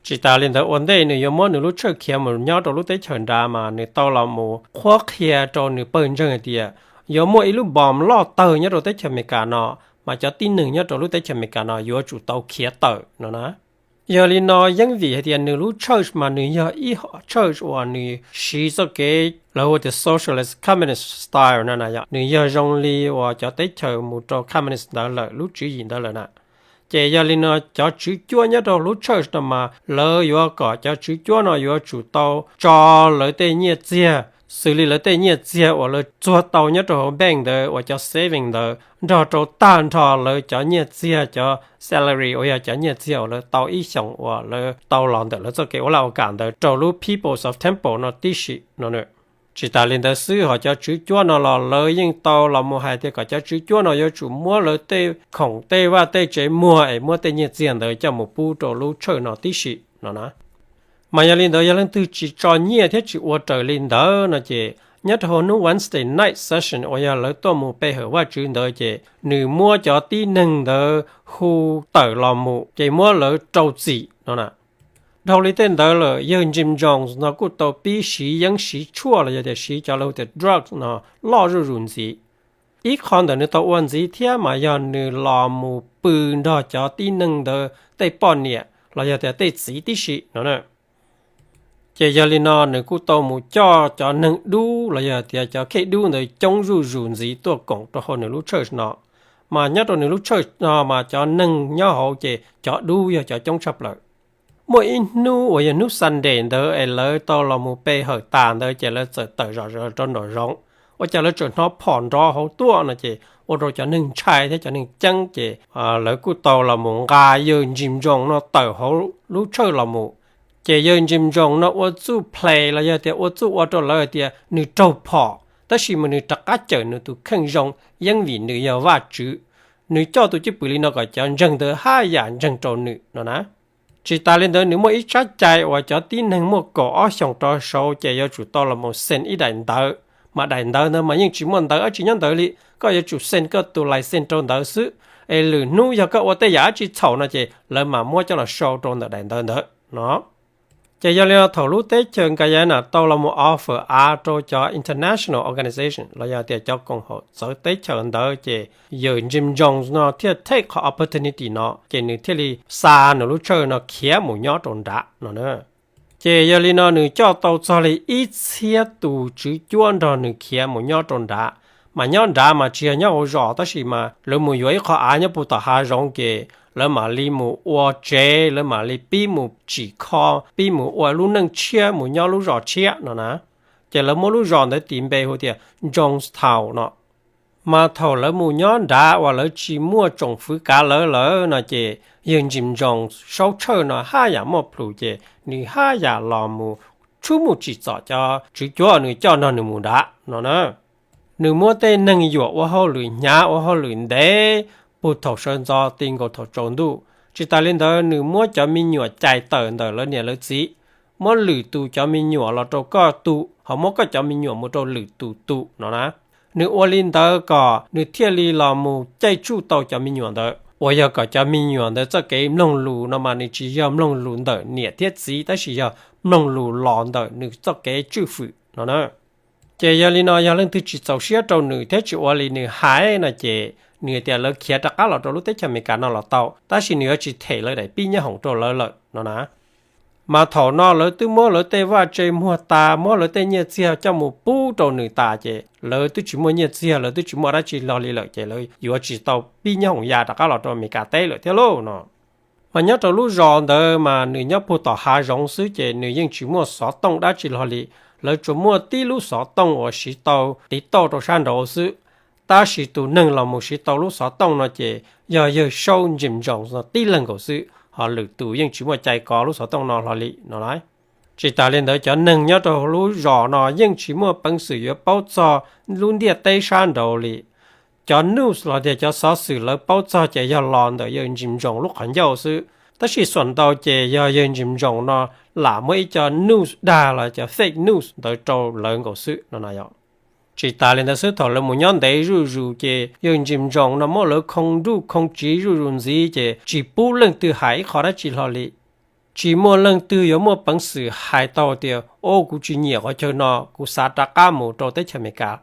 Tsis tas li ntawd ua ntej nws yuav muab nws lub tshawj khiav mus nyob rau lub teb chaws nrad mas nws tau los mus qhuab qhia rau nws pawg ntseeg hais tias yuav muaj ib lub npoo loj tawg nyob rau teb chaws Amelikas no, mas cov tib neeg nyob rau lub teb chaws Amelikas no yuav tsum tau khiav tawm no na. Yog li no yeeb vim hais tias nws lub church mas nws yog ib hom church uas nws siv txoj kev lawv hu tias socialist communist style no na, yog nws yog zoo li uas cov teb chaws mus rau communist ntawd lawm lub tswv yim ntawd lawm na. Ces yog li no cov tswv cuab nyob rau lub church no mas lawv yuav kom cov tswv cuab no yuav tsum tau tso lawv tej nyiaj txiag, xws li lawv tej nyiaj txiag uas lawv txuag tau nyob rau hauv bank ntawd uas cov saving ntawd nrog rau tag nrho lawv cov nyiaj txiag cov salary uas yog cov nyiaj txiag uas lawv tau ib xyoos uas lawv tau los ntawm lawv txoj kev ua laj ua kam ntawd rau lub People's of Temple no tib si no. Tsis tas li ntawd xwb ho cov tswv cuab no los lawv yeej tau los mus hais tias kom cov tswv cuab no yuav tsum muab lawv tej khoom tej vaj tej tsev muag es muab tej nyiaj txiag ntawd coj mus pub rau lub church no tib si no na. Mas yog li ntawd yog leej twg tsis tso nyiaj thiab tsis ua raws li ntawd no ces nyob rau hauv hnub Wednesday night session uas yog lawv tuaj mus pe hawm Vajtswv ntawd ces nws muab cov tib neeg ntawd hu tawm los mus ces muab lawv rau txim no na. Dhau li tej ntawd lawm yawg Jim Jones no kuj tau pib siv yeeb siv tshuaj los yog tias siv cov lawv hu tias drugs no loj zuj zus ntxiv. Ib qho ntawm nws tau ua ntxiv thiab mas yog nws los mus pw nrog cov tib neeg ntawd tej poj niam los yog tias tej txiv tib si no. Ces yog li no nws kuj tau mus coj cov neeg dub los yog tias cov khej dub ntawd coob zuj zus ntxiv tuaj koom rau hauv nws lub church no. Mas nyob rau nws lub church no mas cov neeg nyob hauv ces cov dub yog cov coob tshaj plaws. Muaj ib hnub uas yog hnub Sunday ntawd es lawv tau los mus pe hawm tas ntawd ces lawv txawm tawm zom zaws rau nraum zoov. Ua cas lawv tseem hnov phom nrov hauv tuaj no ces ua rau cov neeg ntshai thiab cov neeg ceeb ces lawv kuj tau los mus nqa yawg Jim Jones no tawm hauv lub church los mus. Ces yawg Jim Jones no ua txuj play los yog tias ua txuj ua rau lawv hais tias nws raug phom tab sis mas nws rov qab cawm nws tus kheej zoo yeeb vim nws yog Vajtswv. Nws coj tus cwj pwm li no kom cov ntseeg ntawd haj yam ntseeg rau nws no na. Tsis tas li ntawd nws muaj ib tsab cai uas cov tib neeg muaj kaum ob xyoos rov saud ces yuav tsum tau los mus xees ib daim ntawv, mas daim ntawv ntawd mas yeej tsis muaj ntawv dab tsi nyob ntawd li, koj yuav tsum xees koj tus license rau ntawd xwb, es lwm hnub yog koj ua tej yam dab tsi txhaum no ces lawv mam muab coj los sau rau ntawm daim ntawv ntawd no. Ces yog li no thaum lub teb chaws Guyana tau los mus offer av rau cov international organization los yog tias cov koom haum txawv teb chaws ntawd ces yawg Jim Jones no thiaj take qhov opportunity no ces nws thiaj li xa nws lub church no khiav mus nyob rau nrad no na. Ces yog li no nws coj tau txog li ib txhiab tus tswv cuab nrog nws khiav mus nyob rau nrad. Mas nyob nrad mas tsis yog nyob hauv zos tab sis mas lawv mus yuav ib qho av nyob puag tom hav zoov ces lawv mam li mus ua tsev, lawv mam li pib mus tsim kho, pib mus ua lub neej tshiab mus nyob lub zos tshiab no na. Ces lawv muab lub zos ntawd tis npe hu tias Jonestown no. Mas thaum lawv mus nyob nrad uas lawv tsis muaj tsoom fwv kav lawv lawm no ces yawg Jim Jones saub tshawj no haj yam muaj plhus ces nws haj yam los mus tshub mus tsim txom cov tswv cuab nws coj nrog nws mus nrad no na. Nws muab tej neeg yuam ua hauj lwm hnyav ua hauj lwm ntev puag thaum sawv ntxov ti nkaus thaum tsaus ntuj. Tsis tas li ntawd nws muab cov me nyuam cais tawm ntawm lawv niam lawv txiv, muab lwm tus cov me nyuam los rau koj tu, ho muab koj cov me nyuam mus rau lwm tus tu no na. Nws ua li ntawd kom nws thiaj li los mus caij tsuj tau cov me nyuam ntawd, uas yog kom cov me nyuam ntawd txoj kev mloog lus no mas nws tsis yog mloog lus ntawm niam thiab txiv tab sis yog mloog lus los ntawm nws txoj kev tswj fwm no na. Ces yog li no yog leej twg tsis txaus siab rau nws thiab tsis ua li nws hais no ces nws tias lawv khiav rov qab los rau lub teb chaws Amelikas no los tau, tab sis nws yuav tsis them lawv daim pib nyob hoom rau lawv lawm no na. Mas thaum no lawv twb muab lawv tej vaj tse muag tas, muab lawv tej nyiaj txiag coj mus pub rau nws tas ces lawv twb tsis muaj nyiaj txiag, lawv twb tsis muaj dab tsi hlo li lawm ces lawv yuav tsis tau pib nyob hoom ya rov qab los rau Amelikas teb lawm thiab lauj no. Mas nyob rau lub zos ntawd mas nws nyob puag tom hav zoov xwb ces nws yeej tsis muaj xov tooj dab tsi hlo li. Lawv tsuas muaj tib lub xov tooj uas siv tau tiv tauj rau sab nraud xwb. Tab sis tus neeg los mus siv tau lub xov tooj no ces yog yawg saub Jim Jones no tib leeg nkaus xwb, ho lwm tus yeej tsis muaj cai kov lub xov tooj no hlo li no lauj. Tsis tas li ntawd cov neeg nyob rau lub zos no yeej tsis muaj peev xwm yuav paub txog lub ntiaj teb sab nraud li. Cov news los tias cov xov xwm lawv paub txog ces yog los ntawm yawg Jim Jones lub qhov ncauj xwb, tab sis xuam ntau ces yog yawg Jim Jones no lam muab ib co news dag los cov fake news ntawd rau lawv nkaus xwb no na yom. Tsis tas li ntawd xwb, thaum lawv mus nyob ntev zuj zus ces yawg Jim Jones no muab lawv khoo nruj khoo tsiv zuj zus ntxiv ces tsis pub leej twg hais ib qho dab tsi hlo li. Tsis muaj leej twg yuav muaj peev xwm hais tau tias, o, kuv tsis nyiam qhov chaw no, kuv xav rov qab mus rau teb chaws Amelikas.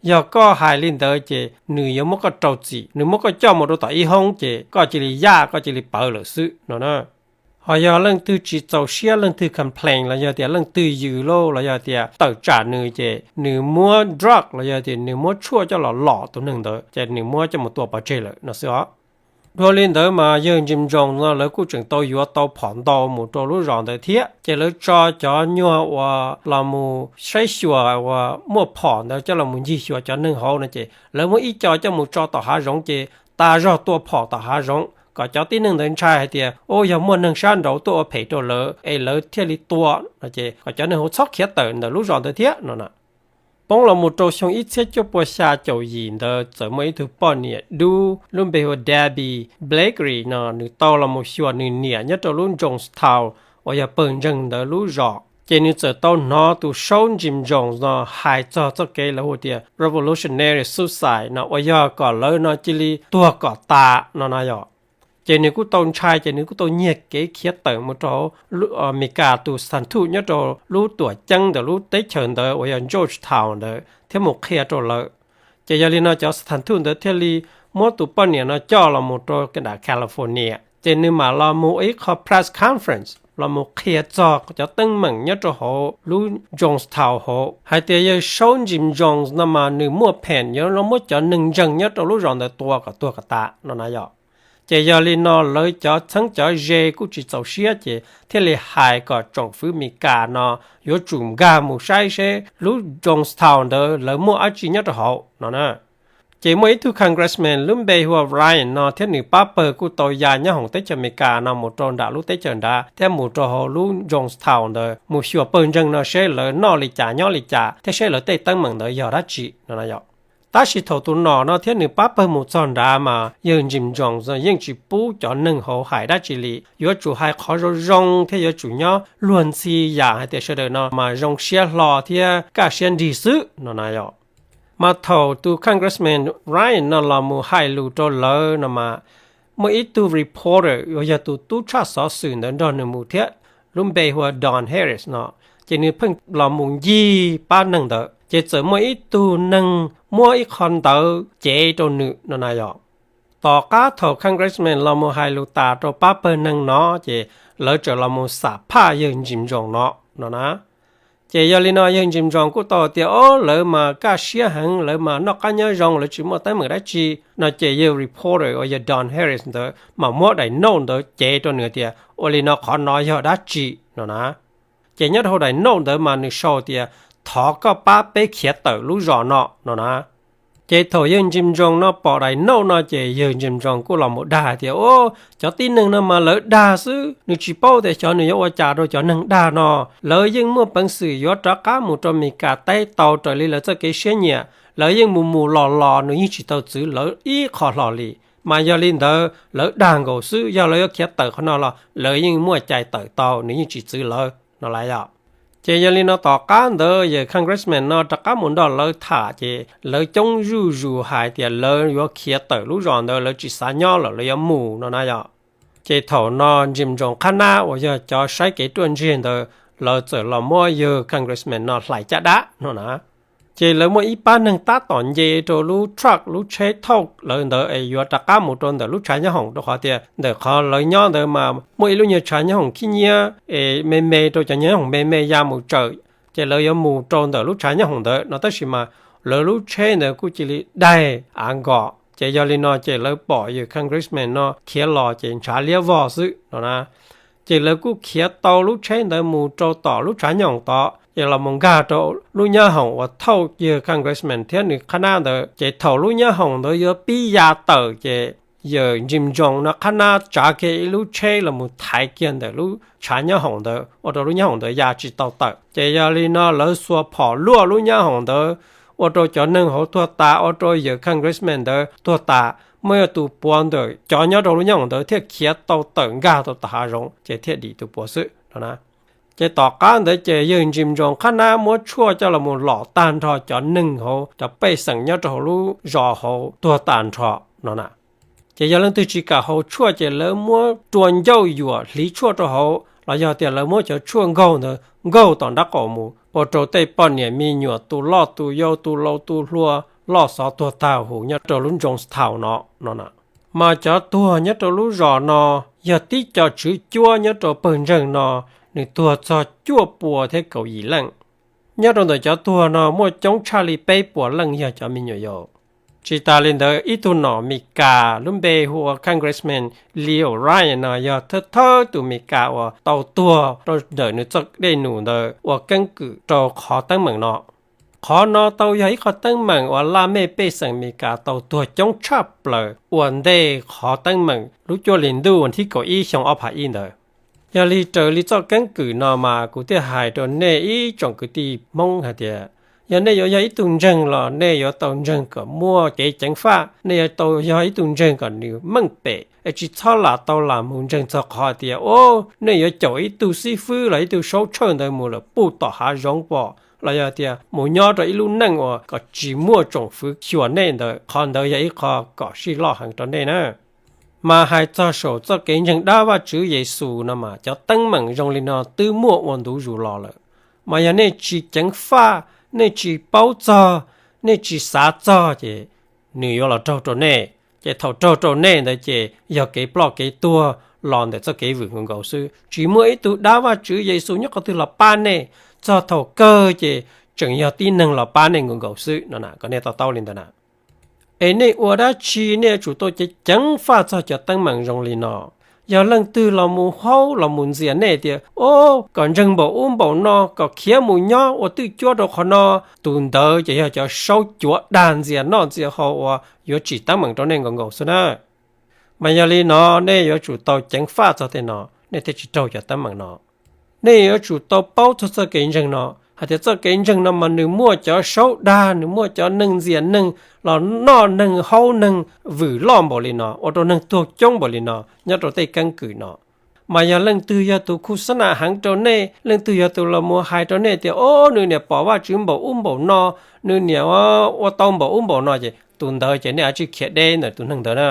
Yog koj hais li ntawd ces nws yuav muab koj rau txim, nws muab koj coj mus rau tom ib hoob ces koj cia li yaj, koj cia li pawv lawm xwb no na. Ho yog leej twg tsis txaus siab, leej twg complain los yog tias leej twg yws lauj los yog tias tawm tsam nws ces nws muab drug los yog tias nws muab tshuaj coj los lom tus neeg ntawd ces nws muab coj mus tua pov tseg lawm no xwb os. Dhau li ntawd mas yawg Jim Jones no lawv kuj tseem tau yuav tau phom ntau mus rau lub zos ntawd thiab, ces lawv tso cov nyuag uas los mus saib xyuas uas muaj phom ntawd coj los mus ncig xyuas cov neeg hauv no ces lawv muab ib co coj mus tso tom hav zoov ces tas zog tua phom tom hav zoov kom cov tib neeg ntawd ntshai hais tias, o, yog muaj neeg sab nraud tuaj ua phem rau lawv es lawv thiaj li tua no ces kom cov neeg hauv txhob khiav tawm ntawm lub zos ntawd thiab no na. Poob los mus rau xyoo ib txhiab cuaj pua xya caum yim ntawd txawm muaj ib tug poj niam dub lub npe hu ua Debbie Blackley no, nws tau los mus xyuas nws niam nyob rau lub Jonestown uas yog pawg ntseeg ntawd lub zos, ces nws txawm tau hnov tus Saub Jim Jones no hais txog txoj kev lawv hu tias revolutionary suicide no uas yog kom lawv no cia li tuag kom tas no na yom. Ces nws kuj tau ntshai ces nws kuj tau nyiag kev khiav tawm mus rau hauv Amelikas tus xas thuj nyob rau lub tuam ceeb ntawm lub teb chaws ntawd uas yog Georgetown ntawd thiab mus qhia rau lawv. Ces yog li no cov xas thuj ntawd thiaj li muab tus poj niam no coj los mus rau nram California, ces nws mam los mus ua ib qho press conference los mus qhia txog cov teeb meem nyob rau hauv lub Jonestown hauv hais tias yawg Saub Jim Jones no mas nws muaj phem yuav los muab cov neeg ntseeg nyob rau lub zos ntawd tua kom tuag kom tas no na yom. Ces yog li no lawv cov txheeb cov ze kuj tsis txaus siab ces thiaj li hais kom tsoom fwv Amelikas no yuav tsum nkag mus saib seb lub Jonestown ntawd lawv muaj dab tsi nyob rau hauv no na. Ces muaj ib tug congressman lub npe hu ua Ryan no thiab nws pab pawg kuj tau ya nyob hoom teb chaws Amelikas no mus rau nram lub teb chaws nrad thiab mus rau hauv lub Jonestown ntawd mus xyuas pawg ntseeg no seb lawv noj li cas nyob li cas thiab seb lawv tej teeb meem ntawd yog dab tsi no na yom. Tab sis thaum tus nom no thiab nws pab pawg mus txog nrad mas yawg Jim Jones yeej tsis pub cov neeg hauv hais dab tsi li, yuav tsum hais qhov zoo zoo thiab yuav tsum nyob luag ntxhi yam hais tias sawv daws no mas zoo siab hlo thiab kaj siab nrig xwb no na yom. Mas thaum tus congressman Ryan no los mus hais lus rau lawv no mas muaj ib tug reporter uas yog tus tub tshaj xov xwm ntawd nrog nws mus thiab, lub npe hu ua Don Harris no, ces nws pheej los mus ncig pab neeg ntawd ces txawm muaj ib tug neeg muab ib qho ntawv cev rau nws no na yom. Tom qab thaum congressman los mus hais lus tas rau pab pawg neeg no ces lawv txawm los mus xam phaj yawg Jim Jones no no na. Ces yog li no yawg Jim Jones kuj tau tias, o, lawv mas kaj siab heev, lawv mas noj qab nyob zoo, lawv tsis muaj teeb meem dab tsi no ces yawg reporter uas yog Don Harris ntawd mas muab daim nauj ntawd cev rau nws tias ua li no qhov no yog dab tsi no na. Ces nyob rau hauv daim nauj ntawd mas nws sau tias thov koj pab peb khiav tawm lub zos no no na. Ces thaum yawg Jim Jones no pom daim nauj no ces yawg Jim Jones kuj los mus dag hais tias, o, cov tib neeg no mas lawv dag xwb, nws tsis paub tias xyov nws yuav ua cas rau cov neeg dag no. Lawv yeej muaj peev xwm yuav rov qab mus rau Meskas teb tau raws li lawv txoj kev siab nyiam, lawv yeej mus mus los los nws yeej tsis tau txwv lawv ib qho hlo li. Mas yog li ntawd lawv dag nkaus xwb, yog lawv yuav khiav tawm qhov no los lawv yeej muaj cai tawm tau, nws yeej tsis txwv lawv no lawm yom. Ces yog li no tom qab ntawd yawg congressman no rov qab mus nrog lawv tham ces lawv coob zuj zus hais tias lawv yuav khiav tawm lub zos ntawd, lawv tsis xav nyob lawm, lawv yuav mus no na yom. Ces thaum no Jim Jones qhab nab uas yog cov saib kev ruaj ntseg ntawd lawv txawm los muab yawg congressman no hlais caj dab no na. Ces lawv muaj ib pab neeg tab tom nce rau lub truck, lub tsheb thauj lawv ntawd es yuav rov qab mus rau ntawm lub tshav nyob hoom, rau qhov tias ntawm qhov lawv nyob ntawd mas muaj ib lub nyuag tshav nyob hoom khib nyiab es me me rau cov nyob hoom me me ya mus tsawm. Ces lawv yuav mus rau ntawm lub tshav nyob hoom ntawd no tab sis mas lawv lub tsheb ntawd kuj cia li daig av nkom. Ces yog li no ces lawv pom yawg congressman no khiav los ces ntshav liab vog xwb no na. Ces lawv kuj khiav tau lub tsheb ntawd mus rau tom lub tshav nyob hoom tod, ces los mus nkag rau lub nyab hoom uas thauj yawg congressman thiab nws qhab nab ntawd. Ces thaum lub nyab hoom ntawd yuav pib ya tawm ces yawg Jim Jones no qhab nab tsav kiag ib lub tsheb los mus thaiv kiag ntawm lub tshav nyob hoom ntawd ua rau lub nyab hoom ntawd ya tsis tau tawm. Ces yog li no lawv xuas phom luaj lub nyab hoom ntawd ua rau cov neeg hauv tuag tas, ua rau yawm congressman ntawd tuag tas, muaj yog tus puav ntawm cov nyob rau lub nyooj ntawd thiaj khiav tau tawm nkag tau tom hav zoov ces thiaj dim tus puav xwb no na. Ces tom qab ntawd ces yawg Jim Jones qhab nab muab tshuaj coj los mus lom tag nrho cov neeg hauv cov pej xeem nyob rau hauv lub zos hauv tuag tas nrho no na. Ces yog leej twg tsis kam haus tshuaj ces lawv muab rua ncauj yuam hliv tshuaj rau hauv los yog tias lawv muab cov tshuaj nkaug ntawd nkaug tom nraub qaum mus ua rau tej poj niam me nyuam tus loj tus yau tus laus tus hluas loj xov tuag tag huv nyob rau lub Jonestown no no na. Mas cov tuag nyob rau lub zos no yog tib co tswv cuab nyob rau pawg ntseeg no, nws tuag txog cuaj pua thiab kaum yim leej. Nyob rau ntawm cov tuag no muaj coob tshaj li peb puas leej yog cov me nyuam yaus. Tsis tas li ntawd ib tug nom Mes Kas lub npe hu ua congressman Leo Ryan no yog thawj thawj tus Mes Kas uas tau tuag rau ntawm nws txoj dej num ntawd ua keeb kwm rau qhov teeb meem no. Qhov no tau yog ib qho teeb meem uas laj mej pej xeem Mes Kas tau tuag coob tshaj plaws ua ntej qhov teeb meem lub cuaj hlis ntuj vas thib kaum ib xyoo ob phav ib ntawd. Yog li raws li txoj keeb kwm no mas kuv thiaj hais rau nej ib tsoom kwv tij Hmoob hais tias, yog nej yuav yog ib tug ntseeg los nej yuav tau ntseeg kom muaj kev ceev faj, nej yuav tau yog ib tug ntseeg kom nws meej pem, es tsis txhob lam tau lam mus ntseeg txog qhov hais tias, o, nej yuav caum ib tug xib fwb los ib tug saub tshawj ntawd mus lawm puj tom hav zoov pom los yog tias mus nyob rau ib lub neej uas kom tsis muaj tsoom fwv xyuas nej ntawd, qhov ntawd yog ib qho kom sij loj heev rau nej na. Mas hais txog saum txoj kev ntseeg dab Vajtswv Yexus no mas cov teeb meem zoo li no twb muaj ua ntu zus los lawm. Mas yog nej tsis ceev faj, nej tsis paub txog, nej tsis xav txog ces nws yuav los raug rau nej. Ces thaum raug rau nej ntawd ces yog kev ploj kev tuag los ntawm txoj kev vwm nkaus nkaus xwb. Tsis muaj ib tug dab Vajtswv Yexus nyob qhov twg los pab nej. Txog thaum kawg ces tseem yog tib neeg los pab nej nkaus nkaus xwb no na, kom nej to taub li ntawd na. Es nej ua dab tsi nej yuav tsum tau ceev ceev faj txog cov teeb meem zoo li no. Yog leej twg los mus haub los mus ntxias nej tias, o, kom ntseeg npaum ub npaum no, kom khiav mus nyob ua twj cuab rau qhov no, tus ntawd ces yog cov saub cuav dag ntxias noj ntxias haus uas yuav tsim teeb meem rau nej nkaus nkaus xwb na. Mas yog li no nej yuav tsum tau ceev faj txog tej no nej thiaj tsis raug cov teeb meem no. Nej yuav tsum tau paub txog txoj kev ntseeg no, hais tias txoj kev ntseeg no mas nws muaj cov saub dag, nws muaj cov neeg ntxias neeg los noj neeg haub neeg vwm loj npaum li no, ua rau neeg tuag coob npaum li no nyob rau tej keeb kwm no. Mas yog leej twg yog tus khuj xab nam heev rau nej, leej twg yog tus los mus hais rau nej tias, o, nws niam pom Vajtswv npaum ub npaum no, nws niam ua tau npaum ub npaum no, ces tus ntawd ces nej yuav tsum khiav deb ntawm tus neeg ntawd na.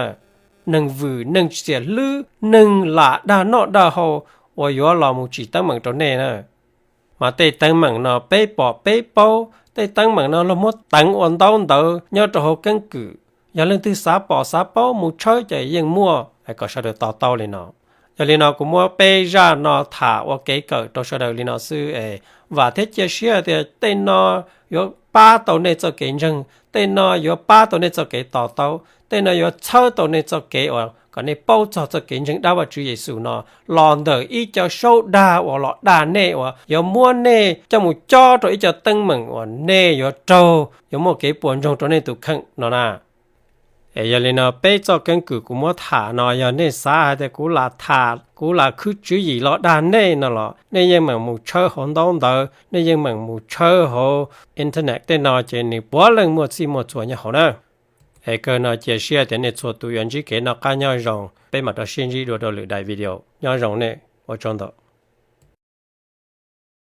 Neeg vwm, neeg txias hlwb, neeg lam dag noj dag haus uas yuav los mus tsim teeb meem rau nej na. Mas tej teeb meem no peb pom peb paub, tej teeb meem no luag muab teev ua ntaub ntawv nyob rau hauv keeb kwm. Yog leej twg xav pom xav paub mus tshawb ces yeej muaj, kom sawv daws to taub li no. Yog li no kuv muab peb zaj no tham ua kev kawm rau sawv daws li no xwb es vam thiab cia siab tias tej no yuav pab tau nej txoj kev ntseeg, tej no yuav pab tau nej txoj kev to taub, tej no yuav txhawb tau nej txoj kev uas kom nej paub txog txoj kev ntseeg dab Vajtswv Yexus no los ntawm ib co saub dag uas los dag nej uas yuav muab nej coj mus cob rau ib co teeb meem uas nej yuav raug, yuav muaj kev puas ntsoog rau nej tus kheej no na. Es yog li no peb txoj keeb kwm kuv muab tham no yog nej xav hais tias kuv lam tham, kuv lam khwv tswv yim los dag nej no los nej yeej meem mus tshawb hauv ntaub ntawv, nej yeej meem mus tshawb hauv internet tej no ces nws puav leej muaj txhij muaj txhua nyob hauv na. Es kawg no cia siab tias nej txhua tus yuav ntsib kev noj qab nyob zoo, peb mam rov sib ntsib dua rau lwm daim video. Nyob zoo nej, ua tsaug ntau.